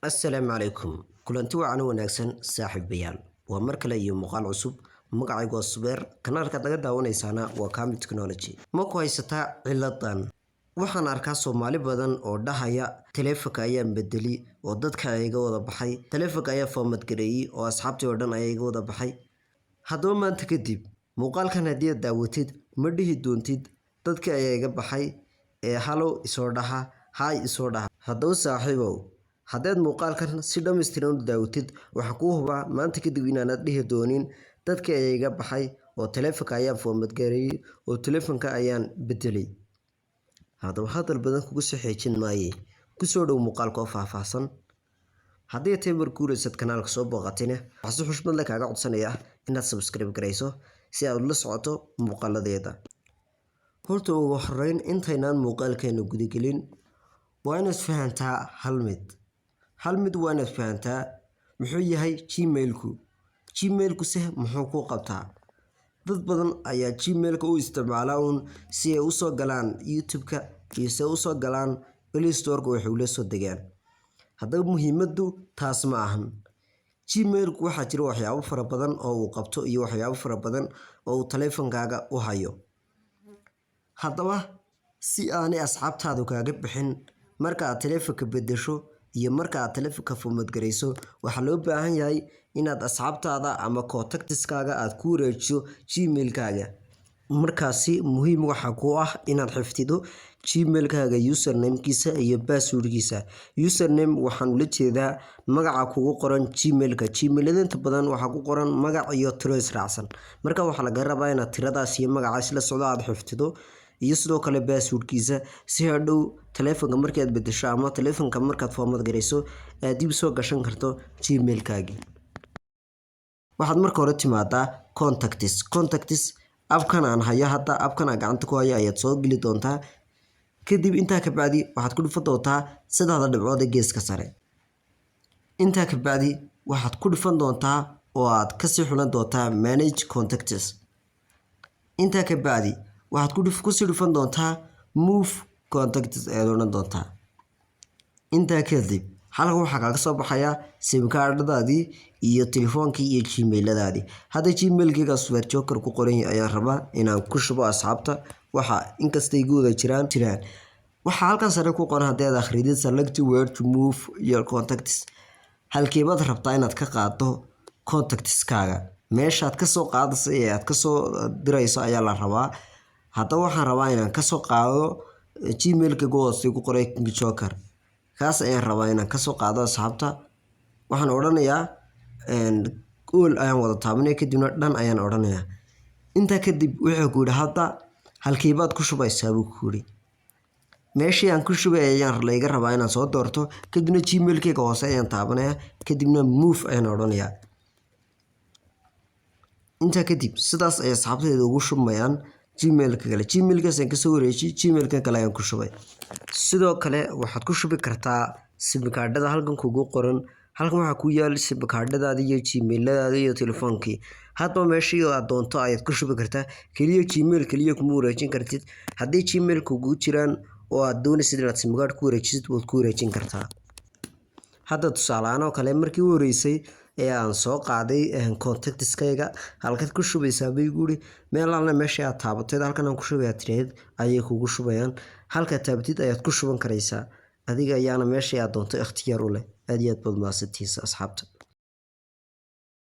Assalaamu calaykum, kulanti wacan wanaagsan saaxiibayaal. Waa mar kale iyo muuqaal cusub. Magacaygu waa Subeer, kanaalkaad naga daawanaysaana waa Kamil Technology. Ma ku haysataa ciladan? Waxaan arkaa Soomaali badan oo dhahaya taleefanka ayaan bedeli oo dadka ayaa iga wada baxay, taleefanka ayaa format gareeyey oo asxaabtii oo dhan ayaa iga wada baxay. Haddaba maanta kadib muuqaalkan haddii aad daawatid, ma dhihi doontid dadka ayaa iga baxay ee hello isoo dhaha, hi isoo dhaha. Haddaba saaxiibow, haddaad muuqaalkan si dhammaystiran u daawatid, waxaan kuu hubaa maanta kadib inaanad dhihi doonin dadka ayaa iga baxay oo taleefanka ayaan format gareeyey oo taleefanka ayaan bedelay. Haddaba hadal badan kugu soo xeejin maaye, kusoo dhow muuqaalka oo faahfaahsan. Haddii tahay markii ugu kanaalka soo booqatayna, waxaan si xushmad leh kaaga codsanayaa inaad subscribe garayso si aad ula socoto muuqaaladeeda. Horta ugu horreyn, intaynaan muuqaalkeena gudagelin, waa inaad fahantaa hal mid. Hal mid waa inaad fahantaa: muxuu yahay Gmailku? Gmailku se muxuu ku qabtaa? Dad badan ayaa Gmailka u isticmaala uun si ay usoo galaan YouTube-ka iyo si ay usoo galaan Play Store-ka waxay ula soo degaan. Haddaba muhiimaddu taas ma ahan. Gmailku waxaa jira waxyaabo fara badan oo uu qabto iyo waxyaabo fara badan oo uu taleefankaaga u hayo. Haddaba si aanay asxaabtaadu kaaga bixin marka aad taleefanka beddesho iyo marka aad taleefanka format garayso, waxaa loo baahan yahay inaad asxaabtaada ama contacts-kaaga aad ku wareejiso Gmail-kaaga. Markaasi muhiim waxaa kuu ah inaad xifdido Gmail-kaaga username-kiisa iyo password-kiisa. Username waxaan ula jeedaa magaca kugu qoran Gmail-ka. Gmail-yada inta badan waxaa ku qoran magac iyo tiro israacsan. Marka waxaa laga rabaa inaad tiradaas iyo magacaas la socdo aad xifdido, iyo sidoo kale passwordkiisa, si hadhow taleefanka markaad bedesho ama taleefanka markaad format garayso aad dib soo gashan karto Gmailkaagii. Waxaad marka hore timaadaa contacts. Contacts app-kan aan hayo hadda, app-kan aan gacanta ku hayo ayaad soo geli doontaa. Kadib intaa kabacdi waxaad ku dhufan doontaa saddexda dhibcood ee geeska sare. Intaa kabacdi waxaad ku dhufan doontaa oo aad kasii xulan doontaa manage contacts. Intaa kabacdi waxaad kusii dhufan doontaa move contacts ayaad odhan doontaa. Intaa kadib halkan waxaa kaaga soo baxaya simkaadhadaadii iyo telefoonkii iyo Gmailadaadii. Hadda Gmailkayga Super Joker ku qoran yahay ayaan rabaa inaan ku shubo asxaabta. Waxa inkastay igu wada jiraan, waxaa halkan sare ku qoran, haddii aad akhridid, "Select where to move your contacts." Halkeebaad rabtaa inaad ka qaado contactskaaga? Meeshaad kasoo qaadayso ee aad kasoo dirayso ayaa la rabaa. Haddaba waxaan rabaa inaan kasoo qaado Gmailka hoose ku qoray King Joker. Kaas ayaan rabaa inaan kasoo qaado asxaabta. Waxaan odhanayaa all ayaan wada taabanaya, kadibna done ayaan odhanayaa. Intaa kadib wuxuu ku yidhi, hadda halkeebaad ku shubaysaa, buu ku yidhi. Meeshii aan ku shubay ayaan layga rabaa inaan soo doorto. Kadibna Gmailkayga hoose ayaan taabanaya, kadibna move ayaan odhanayaa. Intaa kadib sidaas ay asxaabtayda ugu shubmayaan Gmailka kale. Gmailkaas ayaan kasoo wareejiyey, Gmailka kale ayaan ku shubay. Sidoo kale waxaad ku shubi kartaa simkaadhada halkan kugu qoran. Halkan waxaa ku yaal simkaadhadaada iyo Gmailadaada iyo telefoonkii. Hadba meeshii aad doonto ayaad ku shubi kartaa. Keliya Gmail keliya kuma wareejin kartid. Haddii Gmail kugu jiraan oo aad doonaysid inaad simkaadh ku wareejisid, waad ku wareejin kartaa. Hadda tusaale ahaan oo kale, markii u horeysay ee aan soo qaaday contactskayga, halkaad ku shubaysaa, bay igu yidhi. Meel alla meesha aad taabatay, halkan aan ku shubaya tiraahid, ayay kugu shubayaan. Halkaad taabatid ayaad ku shuban karaysaa. Adiga ayaana meeshii aad doonto ikhtiyaar u leh. Aad iyo aad baad mahadsantihiin, asxaabta.